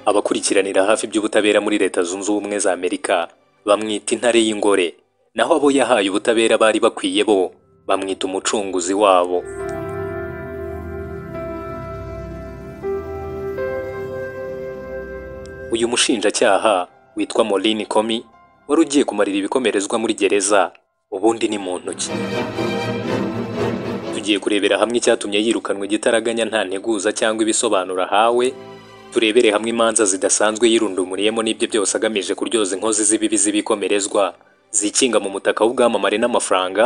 Abakurikiranira hafi iby'ubutabera muri Leta Zunze Ubumwe za Amerika bamwita intare y'ingore, naho abo yahaye ubutabera bari bakwiye bo bamwita umucunguzi wabo. Uyu mushinjacyaha witwa Maureen Comey wari ugiye kumarira ibikomerezwa muri gereza, ubundi ni mu ntoki. Tugiye kurebera hamwe icyatumye yirukanwa igitaraganya nta nteguza cyangwa ibisobanuro ahawe, turebere hamwe imanza zidasanzwe yirundumuriyemo n'ibyo byose agamije kuryoza inkozi z'ibibi z'ibikomerezwa zikinga mu mutaka w'ubwamamare n'amafaranga,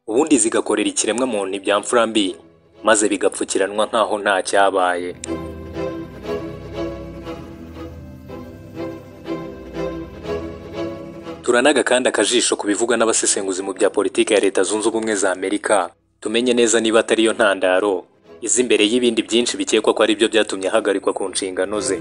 ubundi zigakorera ikiremwa muntu ibya mfura mbi, maze bigapfukiranwa nk'aho nta cyabaye. Turanaga kandi akajisho ku bivugwa n'abasesenguzi mu bya politiki ya Leta Zunze Ubumwe za Amerika, tumenye neza niba atari yo ntandaro iza imbere y'ibindi byinshi bikekwa ko ari byo byatumye ahagarikwa ku nshingano ze.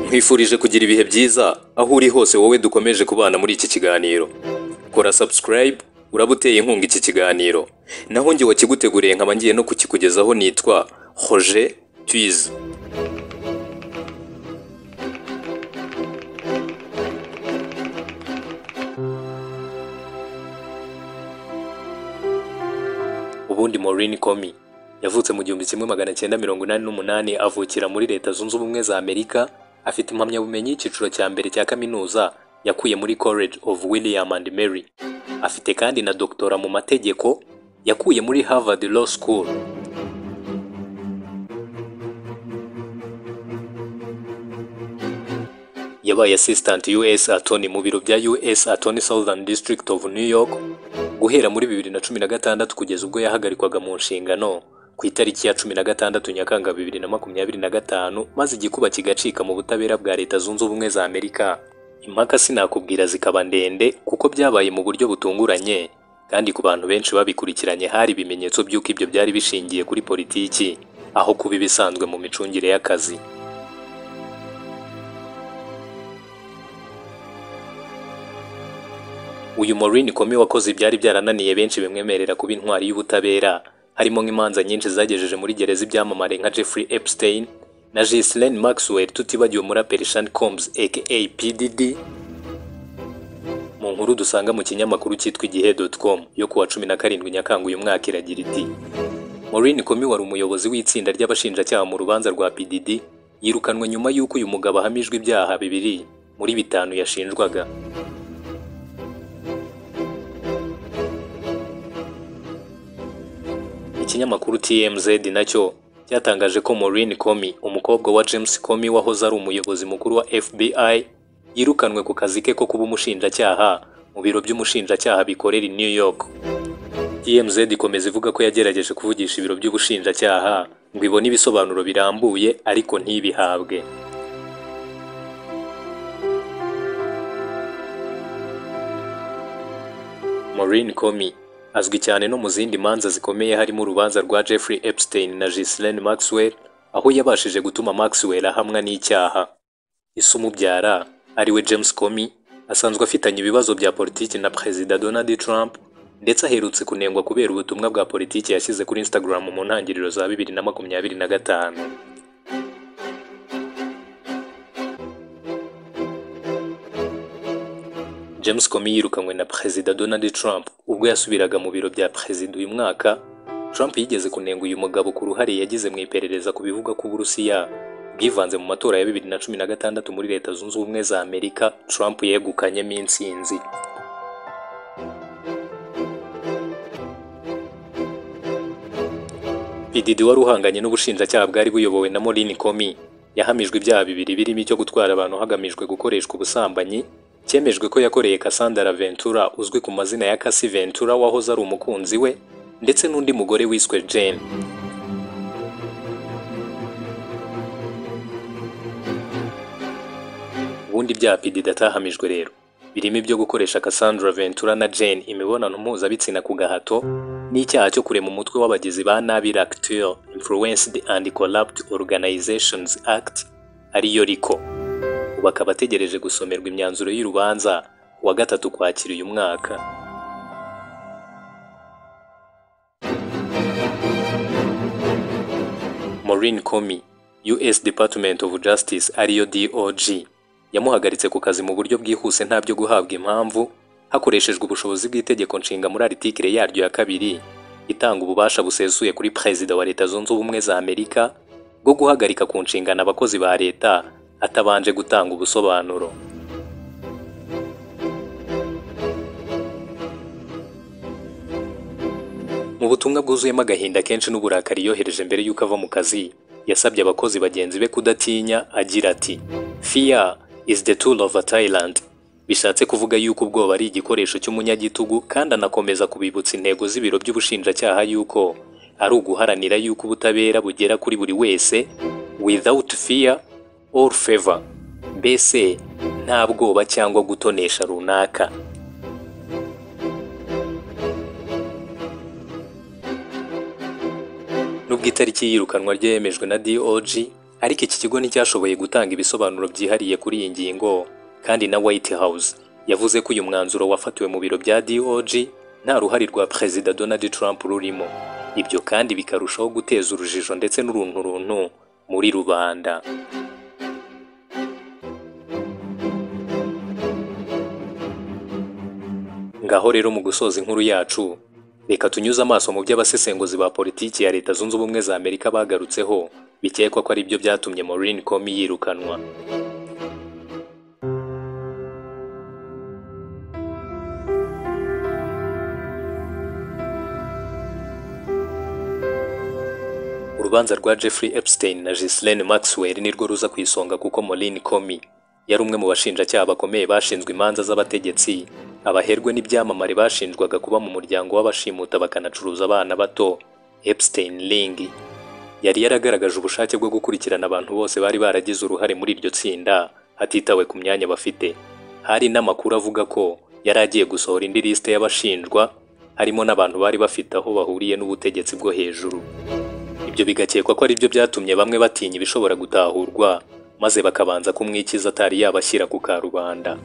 Nkwifurije kugira ibihe byiza aho uri hose wowe dukomeje kubana muri iki kiganiro. Kora subscribe uraba uteye inkunga iki kiganiro. Naho njye wakiguteguriye nkaba ngiye no kukikugezaho nitwa Roger Twize. Ubundi Maureen Comey yavutse mu 1988 avukira muri Leta Zunze Ubumwe za Amerika, afite impamyabumenyi y'icyiciro cya mbere cya kaminuza yakuye muri College of William and Mary. Afite kandi na doktora mu mategeko yakuye muri Harvard Law School. Yabaye Assistant US Attorney mu biro bya US Attorney Southern District of New York guhera muri 2016 kugeza ubwo yahagarikwaga mu nshingano ku itariki ya 16 Nyakanga 2025, maze igikuba kigacika mu butabera bwa Leta Zunze Ubumwe za Amerika. Impaka sinakubwira zikaba ndende kuko byabaye mu buryo butunguranye, kandi ku bantu benshi babikurikiranye hari ibimenyetso by'uko ibyo byari bishingiye kuri politiki aho kuba ibisanzwe mu micungire y'akazi. Uyu Maureen Comey wakoze ibyari byarananiye benshi bimwemerera kuba intwari y'ubutabera, harimo nk'imanza nyinshi zagejeje muri gereza ibyamamare nka Jeffrey Epstein na Ghislaine Maxwell, tutibagiwe umuraperi Sean Combs aka P Diddy. Mu nkuru dusanga mu kinyamakuru cyitwa igihe.com yo kuwa 17 Nyakanga uyu mwaka iragira iti: Maureen Comey wari umuyobozi w'itsinda ry'abashinjacyaha mu rubanza rwa P Diddy yirukanwe nyuma y'uko uyu mugabo ahamijwe ibyaha 2 muri 5 yashinjwaga. Ikinyamakuru TMZ nacyo cyatangaje ko Maureen Comey, umukobwa wa James Comey wahoze ari umuyobozi mukuru wa FBI, yirukanwe ku kazi ke ko kuba umushinjacyaha mu biro by'umushinjacyaha bikorera i New York. TMZ ikomeza ivuga ko yagerageje kuvugisha ibiro by'ubushinjacyaha ngo ibone ibisobanuro birambuye ariko ntibihabwe. Maureen Comey azwi cyane no mu zindi manza zikomeye harimo urubanza rwa Jeffrey Epstein na Ghislaine Maxwell, aho yabashije gutuma Maxwell ahamwa n'icyaha. Ise umubyara ariwe James Comey asanzwe afitanye ibibazo bya politiki na Perezida Donald Trump, ndetse aherutse kunengwa kubera ubutumwa bwa politiki yashyize kuri Instagram mu ntangiriro za 2025. James Comey yirukanwe na Perezida Donald Trump ubwo yasubiraga mu biro bya Perezida uyu mwaka. Trump yigeze kunenga uyu mugabo ku ruhare yagize mu iperereza ku bivugwa ko Uburusiya bwivanze mu matora ya 2016 muri Leta Zunze Ubumwe za Amerika, Trump yegukanyemo intsinzi. P Diddy wari uhanganye n'ubushinjacyaha bwari buyobowe na Maureen Comey yahamijwe ibyaha 2 birimo icyo gutwara abantu hagamijwe gukoreshwa ubusambanyi, cyemejwe ko yakoreye Cassandra Ventura uzwi ku mazina ya Cassie Ventura wahoze ari umukunzi we, ndetse n'undi mugore wiswe Jane. Ubundi byaha P Diddy atahamijwe rero birimo ibyo gukoresha Cassandra Ventura na Jane imibonano mpuzabitsina ku gahato, n'icyaha cyo kurema umutwe w'abagizi ba nabi Racketeer Influenced and Corrupt Organizations Act ariyo RICO. Ubu akaba ategereje gusomerwa imyanzuro y'urubanza wa 3 Ukwakira uyu mwaka. Maureen Comey, US Department of Justice ariyo DOJ, yamuhagaritse ku kazi mu buryo bwihuse nta byo guhabwa impamvu, hakoreshejwe ubushobozi bw'itegeko nshinga muri article yaryo ya 2 itanga ububasha busesuye kuri Perezida wa Leta Zunze Ubumwe za Amerika bwo guhagarika ku nshingano abakozi ba leta atabanje gutanga ubusobanuro. Mu butumwa bwuzuyemo agahinda kenshi n'uburakari yohereje mbere y'uko ava mu kazi, yasabye abakozi bagenzi be kudatinya agira ati: "Fear is the tool of a tyrant." Bishatse kuvuga yuko ubwoba ari igikoresho cy'umunyagitugu, kandi anakomeza kubibutsa intego z'ibiro by'ubushinjacyaha yuko ari uguharanira yuko ubutabera bugera kuri buri wese without fear or favor, mbese nta bwoba cyangwa gutonesha runaka. Nubwo itariki y'iyirukanwa rye yemejwe na DOJ, ariko iki kigo nticyashoboye gutanga ibisobanuro byihariye kuri iyi ngingo, kandi na White House yavuze ko uyu mwanzuro wafatiwe mu biro bya DOJ nta ruhare rwa Perezida Donald Trump rurimo. Ibyo kandi bikarushaho guteza urujijo ndetse n'urunturuntu muri rubanda. Ngaho rero mu gusoza inkuru yacu, reka tunyuze amaso mu by'abasesenguzi ba politiki ya Leta Zunze Ubumwe za Amerika bagarutseho, bikekwa ko ari byo byatumye Maureen Comey yirukanwa. Urubanza rwa Jeffrey Epstein na Ghislaine Maxwell nirwo ruza ku isonga, kuko Maureen Comey yari umwe mu bashinjacyaha bakomeye bashinzwe imanza z'abategetsi, abaherwe n'ibyamamare bashinjwaga kuba mu muryango w'abashimuta bakanacuruza abana bato, Epstein Ring. Yari yaragaragaje ubushake bwo gukurikirana abantu bose bari baragize uruhare muri iryo tsinda hatitawe ku myanya bafite. Hari n'amakuru avuga ko yari agiye gusohora indi liste y'abashinjwa, harimo n'abantu bari bafite aho bahuriye n'ubutegetsi bwo hejuru. Ibyo bigakekwa ko ari byo byatumye bamwe batinya ibishobora gutahurwa, maze bakabanza kumwikiza atari yabashyira ku karubanda.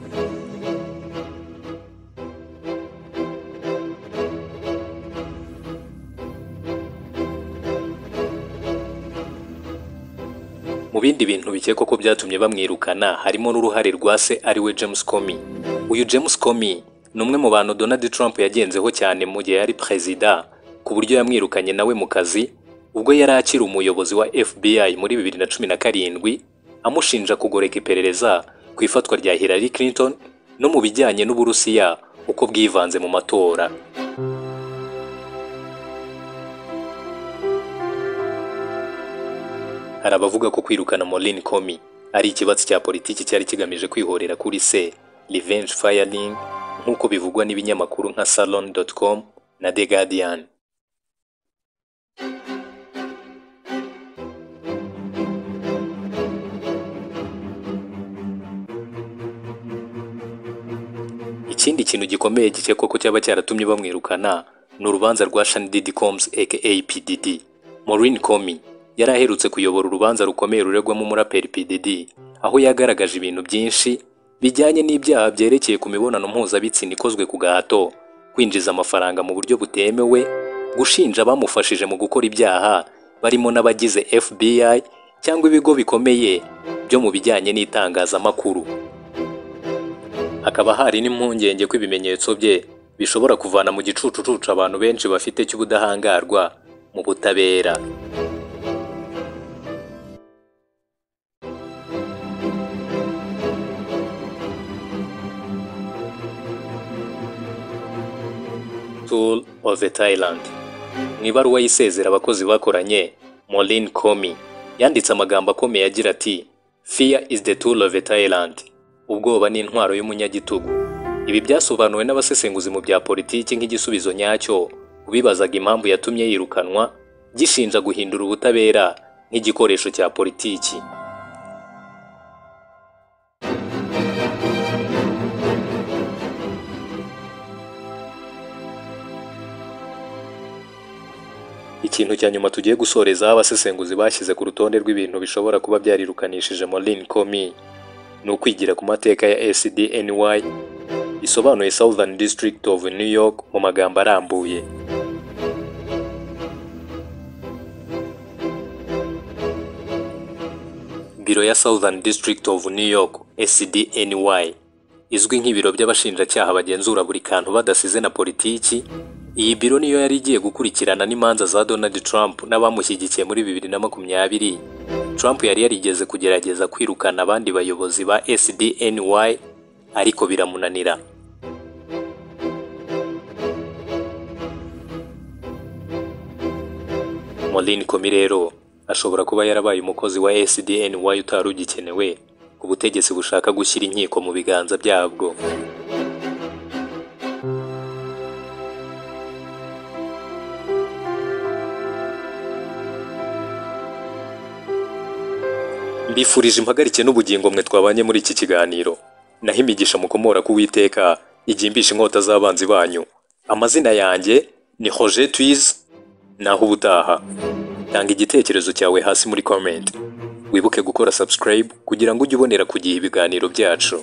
Mu bindi bintu bikekwa ko byatumye bamwirukana harimo n'uruhare rwa se ariwe James Comey. Uyu James Comey ni umwe mu bantu Donald Trump yagenzeho cyane mu gihe yari perezida, ku buryo yamwirukanye nawe mu kazi ubwo yari akiri umuyobozi wa FBI muri 2017, amushinja kugoreka iperereza ku ifatwa rya Hillary Clinton no mu bijyanye n'Uburusiya uko bwivanze mu matora. Hari abavuga ko kwirukana Maureen Comey ari ikibatsi cya politiki cyari kigamije kwihorera kuri se, revenge firing, nk'uko bivugwa n'ibinyamakuru nka Salon.com na The Guardian. Ikindi kintu gikomeye gikekwa ko cyaba cyaratumye bamwirukana ni urubanza rwa Sean Diddy Combs aka PDD. Maureen Comey yari aherutse kuyobora urubanza rukomeye ruregwamo umuraperi PDD, aho yagaragaje ibintu byinshi bijyanye n'ibyaha byerekeye ku mibonano mpuzabitsina ikozwe ku gahato, kwinjiza amafaranga mu buryo butemewe, gushinja abamufashije mu gukora ibyaha barimo n'abagize FBI cyangwa ibigo bikomeye byo mu bijyanye n'itangazamakuru. Hakaba hari n'impungenge ko ibimenyetso bye bishobora kuvana mu gicucucucu abantu benshi bafite cy'ubudahangarwa mu butabera. Tool of the Thailand. Mu ibaruwa y'isezera abakozi bakoranye, Maureen Comey yanditse amagambo akomeye agira ati: "Fear is the tool of a tyrant." Ubwoba ni intwaro y'umunyagitugu. Ibi byasobanuwe n'abasesenguzi mu bya politiki nk'igisubizo nyacyo ubibazaga impamvu yatumye yirukanwa, gishinja guhindura ubutabera nk'igikoresho cya politiki. Ikintu cya nyuma tugiye gusorezaho abasesenguzi bashyize ku rutonde rw'ibintu bishobora kuba byarirukanishije Maureen Comey ni ukwigira ku mateka ya SDNY, isobanuye Southern District of New York mu magambo arambuye. Biro ya Southern District of New York SDNY izwi nk'ibiro by'abashinjacyaha bagenzura buri kantu badasize na politiki. Iyi biro niyo yari igiye gukurikirana n'imanza za Donald Trump n'abamushyigikiye muri 2020. Trump yari yarigeze kugerageza kwirukana abandi bayobozi ba SDNY ariko biramunanira. Maureen Comey rero ashobora kuba yarabaye umukozi wa SDNY utari ugikenewe ku butegetsi bushaka gushyira inkiko mu biganza byabwo. Mbifurije impagarike n'ubugingo mwe twabanye muri iki kiganiro. Naho imigisha mukomora ku Uwiteka igimbisha inkota z'abanzi banyu. Amazina yanjye ni Roger Twiz, naho ubutaha. Tanga igitekerezo cyawe hasi muri comment. Wibuke gukora subscribe kugira ngo ujye ubonera ku gihe ibiganiro byacu.